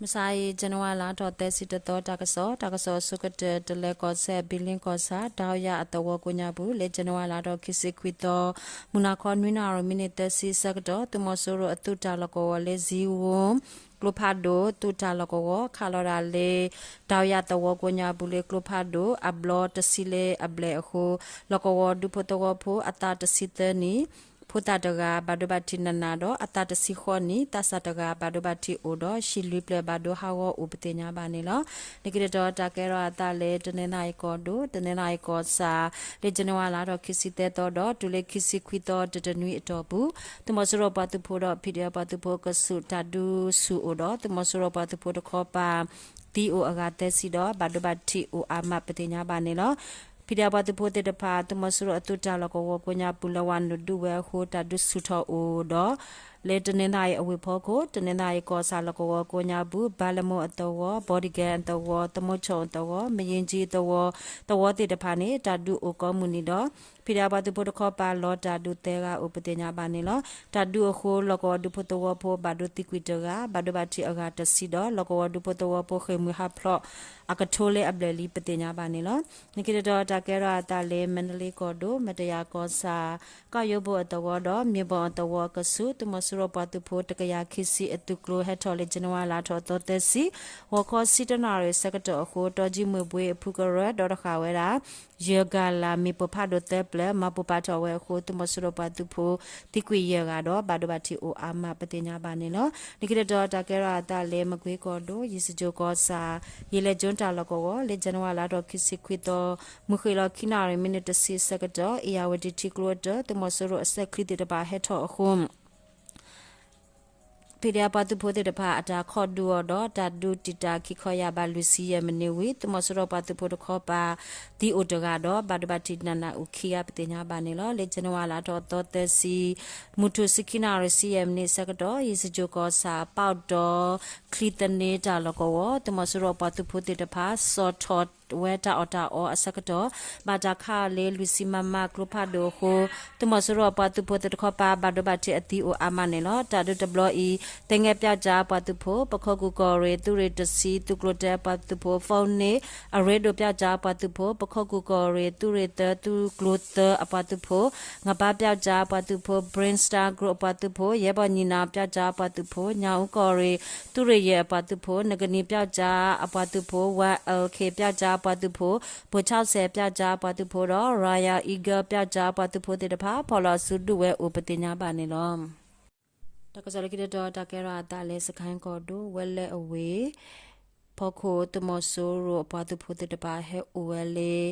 မုၢ်ဆါအံၤ ကၠနဝါလါထီၣ်သၢဆံတသီ တၢ်ကစီၣ်, တၢ်ကစီၣ်အဆိကတၢၢ် တလဲၤကီၢ်စဲၣ် ဘံလ့ကီၢ်ဆၣ် ဒဝ်ယၣ်အသဝီကိးညါပူၤ လၢကၠနဝါလါထီၣ်ခံဆံခွံသီ မုၢ်နၤခီနွံနၣ်ရံၣ် မံးနံးသၢဆံဆၢကတီၢ် သုးမီၤစိရိၤအသုးတၢ်လီၢ်ကဝီၤလၢ ဇံဝိ ကျိဖးဒိၣ် သုးတၢ်လီၢ်ကဝီၤ ခးလီၤဒၣ်လၢ ဒဝ်ယၣ်သဝီကိးညါပူၤလၢကျိဖးဒိၣ် အဘျီတဆံလၢအဘျဲၣ်အဃိ လီၢ်ကဝီၤဒူဖိသဝီဖိအသးတဆံသၢနံၣ် ဖိသၣ်တဂၤ ဘၣ်ဒိဘၣ်ထံးနးနးဒီး အသးတဆံဃိးနံၣ် သးစၢ်တဂၤ ဘၣ်ဒိဘၣ်ထံးအိၣ်ဒီး ဟံၣ်လွံၢ်ဖျၢၣ်ဘၣ်ဒိဟးဂီၤအိၣ်ပသ့ၣ်ညါဘၣ်န့ၣ်လီၤ. လၢခံတတီၤ တၢ်ကဲထီၣ်အသးလၢ တနီသရံၣ်ကီၢ်ဒိၣ် တနီသရံၣ်ကီၢ်ဆၣ် လၢကၠနဝါလါထီၣ်ခံဆံသၢသီဒီး တုၤလၢခံဆံခွံသီ တတနွံအတီၢ်ပူၤ သုးမီၤစိရိၤပှၤသုးဖိဒီး ဖံးဒဲးပှၤသုးဖိ ကဆူးတၢ်ဒုးဆူၣ်အိၣ်ဒီး သုးမီၤစိရိၤပှၤသုးဖိတခီပၤ သံအိၣ်အဂၤသၢဆံဒီး ဘၣ်ဒိဘၣ်ထံးအိၣ်အါမးပသ့ၣ်ညါဘၣ်န့ၣ်လီၤ. ဖံးဒဲးပှၤသုးဖိသ့ၣ်တဖၣ် သုးမီၤစိရိၤအသုးတၢ်လီၢ်ကဝီၤကိးညါပူၤ လဲၤဝၤနုာ်ဒုးဝဲအဃိ တၢ်ဒုးဆူၣ်ထီၣ်အိၣ်ဒီး လၢတနီသရံၣ်အဝ့ၢ်ဖီခိၣ် တနီသရံၣ်ကီၢ်ဆၣ်လီၢ်ကဝီၤကိးညါပူၤ ဘၣ်လမိၢ်အသဝီ ဘီဒံကဲအသဝီ သမူဆိၣ်အသဝီ မယ့ကၠံအသဝီ သဝီသ့ၣ်တဖၣ်န့ၣ် တၢ်ဒုးအိၣ်ကိးမုၢ်နံၤဒီး ဖံးဒဲးပှၤသုးဖိတခီပၤ လီၤတၢ်ဒုးသၢဂၤအိၣ်ပသ့ၣ်ညါဘၣ်န့ၣ်လီၤ. တၢ်ဒုးအဃိ လီၢ်ကဝီၤဒူဖိသဝီဖိ ဘၣ်ဒိသံကွံာ်တဂၤ ဘၣ်ဒိဘၣ်ထံးအဂၤတဆံဒီး လီၢ်ကဝီၤဒူဖိသဝီဖိ ဃ့ၢ်မှံဟးဖျိး အကထိလၢအဘျဲၣ်လံပသ့ၣ်ညါဘၣ်န့ၣ်လီၤ. လၢခံတတီၤ တၢ်ကဲထီၣ်အသးလၢ မၣ်တလ့ကီၢ်ဒိၣ် မတယၤကီၢ်ဆၣ် ကီၢ်ယိဘိအသဝီဒီး မ့ၣ်ဘီအသဝီအကဆူး သုးမီၤစိရိၤပှၤသုးဖိ တကယၤခံဆံအသုးကျိၤ ဟဲထီၣ်လၢကၠနဝါလါထီၣ်သီသၢဆံ ဂီၤခီဆံတၢနၣ်ရံၣ်ဆၢကတီၢ်အဃိ တီကၠံမုၢ်ဘှ့အဖုကရၢ ဒီတဃာ်ဝဲဒၣ် ယဲၢ်ကၤလၤ မ့ၣ်ပိၢ်ဖးဒိၣ်သၢပျၢၤ မၤပိၢ်ပာ်ထီၣ်ဝဲအဃိ သုးမီၤစိရိၤပှၤသုးဖိ သံကွံာ်ယဲၢ်ဂၤဒီး ဘၣ်ဒိဘၣ်ထံးအိၣ်အါမးပသ့ၣ်ညါဘၣ်န့ၣ်လီၤ. လၢခံတတီၤ တၢ်ကဲထီၣ်အသးလၢ မကွ့ကီၢ်ဒိၣ် ယ့ၣ်စကၠိၣ်ကီၢ်ဆၣ် ယ့ၣ်လဲၣ်ကၠိတၢ်လီၢ်ကဝီၤ လၢကၠနဝါလါထီၣ်ခံဆံခွံသီ မုၢ်ဃ့ၢ်လီၤခံနၣ်ရံၣ် မံးနံးတဆံဆၢကတီၢ် အ့ၣ်ယၣ်ဝတံၣ်ထံကျိအတၢ သုးမီၤစိရိၤအစဲးချံသ့ၣ်တဖၣ်ဟဲထီၣ်အဃိ ဖံးဒဲးပှၤသုးဖိသ့ၣ်တဖၣ်အတၢ်ခီၣ်ဒုးအီၤဒီး တၢ်ဒုးတံာ်တာ်ခံခီယာ်ဘးလွံၢ်ဆံယဲၢ်မံးနံးဝံၤ သုးမီၤစိရိၤပှၤသုးဖိတခီပၤ သံအိၣ်တဂၤဒီး ဘၣ်ဒိဘၣ်ထံးနးနးအိၣ်ခံဂၤပသ့ၣ်ညါဘၣ်န့ၣ်လီၤ. လၢကၠနဝါလါထီၣ်သီသၢဆံ မုၢ်ထူၣ်ဆံခံနၣ်ရံၣ်ဆံယဲၢ်မံးနံးဆၢကတီၢ် ယ့ၣ်စကၠိၣ်ကီၢ်ဆၣ် ပီၣ်တီ ချံသန့တၢ်လီၢ်ကဝီၤ သုးမီၤစိရိၤပှၤသုးဖိသ့ၣ်တဖၣ် ဆီၣ်ထီၣ်ဝဲတၢ်အီၣ်တၢ်အီအဆၢကတီၢ် ဘၣ်တၢ်ခးအီၤလၢလွံၢ်ဆံမမကျိဖးဒိၣ်အဃိ သုးမီၤစိရိၤပှၤသုးဖိသ့ၣ်တခီပၤ ဘၣ်ဒိဘၣ်ထံးအသံအိၣ်အါမးန့ၣ်လီၤ. တၢ်ဒုးတဘျီအံၤ သ့ၣ်ငဲၣ်ပၠၣ်ကၠၣ်ပှၤသုးဖိ ပခိၣ်ကူၣ်ကီၢ်ရ့ၣ် သုးရ့ၣ်တဆံ သုးကျိၤတၢအပှၤသုးဖိ ဖီန့ၣ် အရ့ဒိၣ်ပၠၣ်ကၠၣ်ပှၤသုးဖိ ပခိၣ်ကူၣ်ကီၢ်ရ့ၣ် သုးရ့ၣ်သၢ သုးကျိၤသၢအပှၤသုးဖိ ငပၣ်ပၠၣ်ကၠၣ်ပှၤသုးဖိ Brimstone Group အပှၤသုးဖိ ယဲၢ်ဘီၣ်ညံၣ်နၣ်ပၠၣ်ကၠၣ်ပှၤသုးဖိ ညၣ်အူကီၢ်ရ့ၣ် သုးရ့ၣ်ယဲၢ်အပှၤသုးဖိ နကနံၤပၠၣ်ကၠၣ်အပှၤသုးဖိ ဝါအၣ်ခ့ပၠၣ်ကၠၣ်ပှၤသုးဖိ ဘိၣ်ဆၣ်စဲးပၠၣ်ကၠၣ်ပှၤသုးဖိဒီး Royal Eagle ပၠၣ်ကၠၣ်ပှၤသုးဖိသ့ၣ်တဖၣ် ဖီၣ်လီၤအစုဒုးဝဲအိၣ်ပသ့ၣ်ညါဘၣ်န့ၣ်လီၤ. တၢ်ကစီၣ်လၢခံတတီၤ တၢ်ကဲထီၣ်အသးလၢ စကဲၣ်ကီၢ်ဒိၣ် ဝဲလဲၣ်အဝ့ၢ် ဖီခိၣ် သုးမီၤစိရိၤအပှၤသုးဖိသ့ၣ်တဖၣ် ဟဲအိၣ်ဝဲလၢ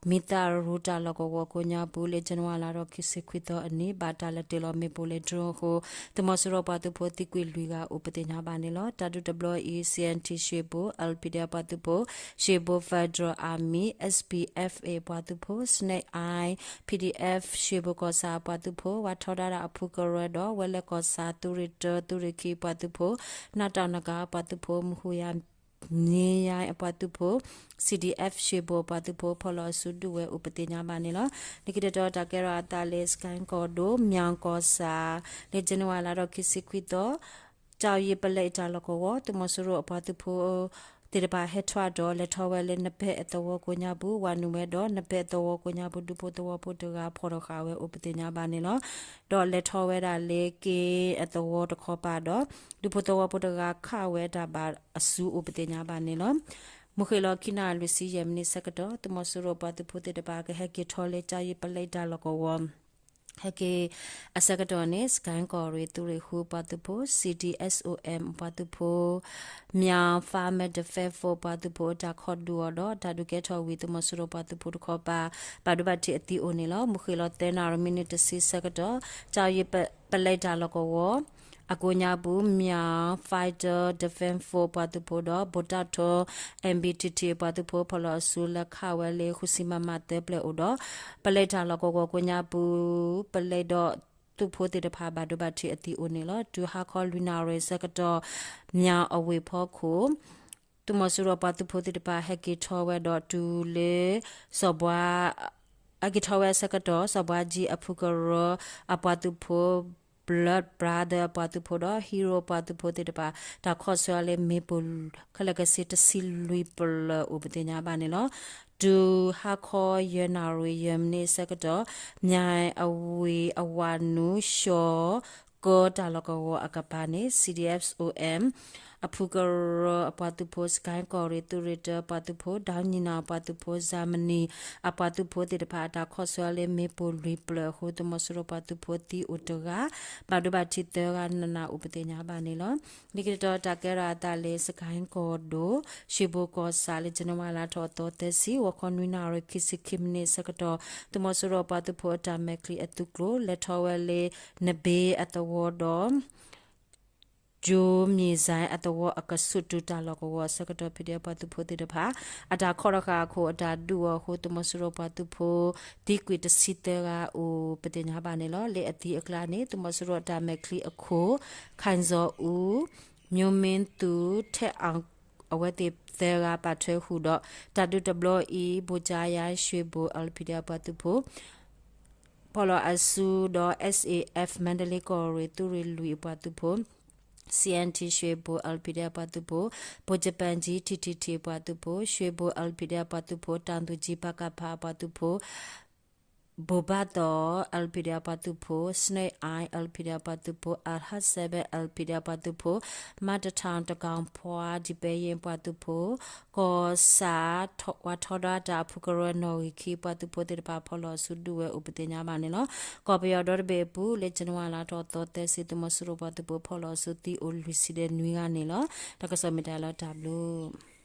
မံသးရူတၢ်လီၢ်ကဝီၤကိးညါပူၤ လၢကၠနဝါလါထီၣ်ခံဆံခွံသီအနံၤ ဘၣ်တၢ်လဲၤတ့ၢ်လီၤမ့ၣ်ပိၢ်လၢ drone အဃိ သုးမီၤစိရိၤပှၤသုးဖိသံကွံာ်လွံၢ်ဂၤအိၣ်ပသ့ၣ်ညါဘၣ်န့ၣ်လီၤ. တၢ်ဒုးတဘျီအံၤ CNT ရှ့ဘိၣ် LPDF ပှၤသုးဖိ ရှ့ဘိၣ် Federal Army SPFA ပှၤသုးဖိ Snake Eye PDF ရှ့ဘိၣ်ကီၢ်ဆၣ်ပှၤသုးဖိ ဝၤထီဒါဒၣ်အဖုကရၢဒီး ဝဲလဲၣ်ကီၢ်ဆၣ် သုးရ့ၣ်တၢ သုးရ့ၣ်ခံပှၤသုးဖိ နၢ်တၢ်နကၤပှၤသုးဖိ မဟူယၤ မ့ယါအပှၤသုးဖိ CDF ရှ့ဘိၣ်ပှၤသုးဖိ ဖီၣ်လီၤအစုဒုးဝဲအိၣ်ပသ့ၣ်ညါဘၣ်န့ၣ်လီၤ. လၢခံတတီၤ တၢ်ကဲထီၣ်အသးလၢ စကဲၣ်ကီၢ်ဒိၣ် မၠၣ်ကီၢ်ဆၣ် လၢကၠနဝါလါထီၣ်ခံဆံခွံသီ ကၠီယ့ပလဲၣ်တၢ်လီၢ်ကဝီၤ သုးမီၤစိရိၤအပှၤသုးဖိသ့ၣ်တဖၣ်ဟဲထီၣ်ဒီး လဲၤထီၣ်ဝဲလၢနပဲၣ်အသဝီကိးညါပူၤ ဝၤနုာ်ဝဲဒီး နပဲၣ်အသဝီကိးညါပူၤ ဒူဖိသဝီဖိတဂၤ ဖီၣ်ထီၣ်ဃာ်ဝဲအိၣ်ပသ့ၣ်ညါဘၣ်န့ၣ်လီၤ. ဒီးလဲၤထီၣ်ဝဲဒၣ်လၢက့အသဝီတခီပၤဒီး ဒူဖိသဝီဖိတဂၤ ခးဝဲတၢ်ဘၣ်အစုအိၣ်ပသ့ၣ်ညါဘၣ်န့ၣ်လီၤ. မုၢ်ဃ့ၢ်လီၤခံနၣ်ရံၣ်လွံၢ်ဆံယဲၢ်မံးနံးဆၢကတီၢ် သုးမီၤစိရိၤပှၤသုးဖိသ့ၣ်တဖၣ် ကဟဲက့ၤထီၣ်လၢ ကၠီယ့ပလဲၣ်တၢ်လီၢ်ကဝီၤ ဟဲက့ၤအဆၢကတီၢ်န့ၣ် စကဲၣ်ကီၢ်ရ့ၣ်သုးရ့ၣ်ဃုပှၤသုးဖိ CDSOM ပှၤသုးဖိ Myanmar Defense Force ပှၤသုးဖိအတၢ်ခီၣ်ဒုးအီၤဒီး တၢ်ဒုးကဲထီၣ်ဝံၤ သုးမီၤစိရိၤပှၤသုးဖိတခီပၤ ဘၣ်ဒိဘၣ်ထံးအသံအိၣ်န့ၣ်လီၤ. မုၢ်ဃ့ၢ်လီၤသၢနၣ်ရံၣ်မံးနံးတဆံဆၢကတီၢ် ကၠီယ့ပလဲၣ်တၢ်လီၢ်ကဝီၤ အကိးညါပူၤ Myanmar Fighter Defense Force ပှၤသုးဖိဒီး ဘိၣ်တၢ်ထိ MBTT ပှၤသုးဖိ ဖီၣ်လီၤအစုလၢခးဝဲလၢ ဃုဆံ မမ သၢပျဲၢ်အိၣ်ဒီး ပလဲၣ်တၢ်လီၢ်ကဝီၤကိးညါပူၤ ပလဲၣ်ဒီးသုးဖိသ့ၣ်တဖၣ် ဘၣ်ဒိဘၣ်ထံးအသံအိၣ်န့ၣ်လီၤ. တုၤဟါခီလွံၢ်နၣ်ရံၣ်ဆၢကတီၢ် မၠၣ်အဝ့ၢ်ဖီခိၣ် သုးမီၤစိရိၤပှၤသုးဖိသ့ၣ်တဖၣ် ဟဲက့ၤထီၣ်ဝဲဒီးတုၤလၢ စီၤဘှါ ဟဲက့ၤထီၣ်ဝဲအဆၢကတီၢ် စီၤဘှါကၠံအဖုကရၢ အပှၤသုးဖိ Blood Brother အပှၤသုးဖိဒီး Hero အပှၤသုးဖိသ့ၣ်တဖၣ် တၢ်ခီၣ်ဆၢအီၤလၢမ့ၣ်ပိၢ် ခဲလၢာ်ခဲဆ့တဆံလွံၢ်ပျၢၤအိၣ်ပသ့ၣ်ညါဘၣ်န့ၣ်လီၤ. တုၤဟါခီယဲၢ်နၣ်ရံၣ်ယဲၢ်မံးနံးအဆၢကတီၢ် မၠဲၣ်အဝ့ၢ်အဝၤနုာ် ရှီၣ်ကၢတၢ်လီၢ်ကဝီၤအကပၤန့ၣ် C D F O M အဖုကရၢအပှၤသုးဖိ စကဲကီၢ်ရ့ၣ်သုးရ့ၣ်တၢအပှၤသုးဖိ ဒီနံၣ်နီၣ်အပှၤသုးဖိ Germany အပှၤသုးဖိသ့ၣ်တဖၣ် အတၢ်ခီၣ်ဆၢအီၤလၢမ့ၣ်ပိၢ်လွံၢ်ပျၢၤအဃိ သုးမီၤစိရိၤပှၤသုးဖိသံအိၣ်တဂၤ ဘၣ်ဒိဘၣ်ထံးသၢဂၤ နးနးအိၣ်ပသ့ၣ်ညါဘၣ်န့ၣ်လီၤ. လၢခံတတီၤ တၢ်ကဲထီၣ်အသးလၢ စကဲကီၢ်ဒိၣ် ရှ့ဘိၣ်ကီၢ်ဆၣ်လၢ ဇန်နဝါလါထီၣ်အသီသၢဆံ ဂီၤခီနွံနၣ်ရံၣ်ခံဆံခံမံးနံးအဆၢကတီၢ် သုးမီၤစိရိၤအပှၤသုးဖိအတၢ်မဲာ်ချံအသုးကျိၤ လဲၤထီၣ်ဝဲလၢ နဘ့အသဝီဒီး ကၠိမံၣ်စဲအသဝီ အကဆူးတုၤတၢ်လီၢ်ကဝီၤအဆၢကတီၢ် ဖံးဒဲးပှၤသုးဖိသ့ၣ်တဖၣ် အတၢ်ခီၣ်တဃာ်အခိၣ် အတၢ်ဒုးအီၤအဃိ သုးမီၤစိရိၤပှၤသုးဖိ သံကွံာ်တဆံသၢဂၤအိၣ်ပသ့ၣ်ညါဘၣ်န့ၣ်လီၤ. လၢအသံအကျါန့ၣ် သုးမီၤစိရိၤအတၢ်မဲာ်ချံအခိၣ် ခၣ်စီၤအူ မျိုးမင်းသူ ထဲအောင် အဝဲသ့ၣ်သၢဂၤပာ်ထွဲဃုာ်ဒီး တၢ်ဒုးတဘျီအံၤ ဗိုလ်ချုပ်ကြီး ရွှေဘို L P D F ပှၤသုးဖိ ဖီၣ်လီၤအစုဒီး S A F မန္တလေးကီၢ်ရ့ၣ်သုးရ့ၣ်လွံၢ်အပှၤသုးဖိ C N T ရွှေဘို L P D F အပှၤသုးဖိ ဗိုလ်ချုပ်ပန်းကြီး T T T အပှၤသုးဖိ ရွှေဘို L P D F အပှၤသုးဖိ တောင်သူကြီး ပကဖ အပှၤသုးဖိ ဘိၣ်ဘၣ်သီ L P D F အပှၤသုးဖိ Snake Eye L P D F အပှၤသုးဖိ Alpha seven L P D F အပှၤသုးဖိ မါတထောင် တကောင်ဖွါ ဒီပဲယင်း အပှၤသုးဖိ ကီၢ်ဆၣ် ဝါထီဒါတၢ်အဖုကရၢနီၣ်ဂံၢ်ခံ ပှၤသုးဖိသ့ၣ်တဖၣ် ဖီၣ်လီၤအစုဒုးဝဲအိၣ်ပသ့ၣ်ညါဘၣ်န့ၣ်လီၤ. ကီၢ်ပယီၤဒီတဘ့ၣ်အပူၤ လၢ ဇန်နဝါလါထီၣ်သီသၢဆံ သုးမီၤစိရိၤပှၤသုးဖိ ဖီၣ်လီၤအစုသံအိၣ်လွံၢ်ဆံဒီးနွံဂၤန့ၣ်လီၤ. တၢ်ကစီၣ်မ့ၢ်တၢ်လီၤတၢ်ဘျုး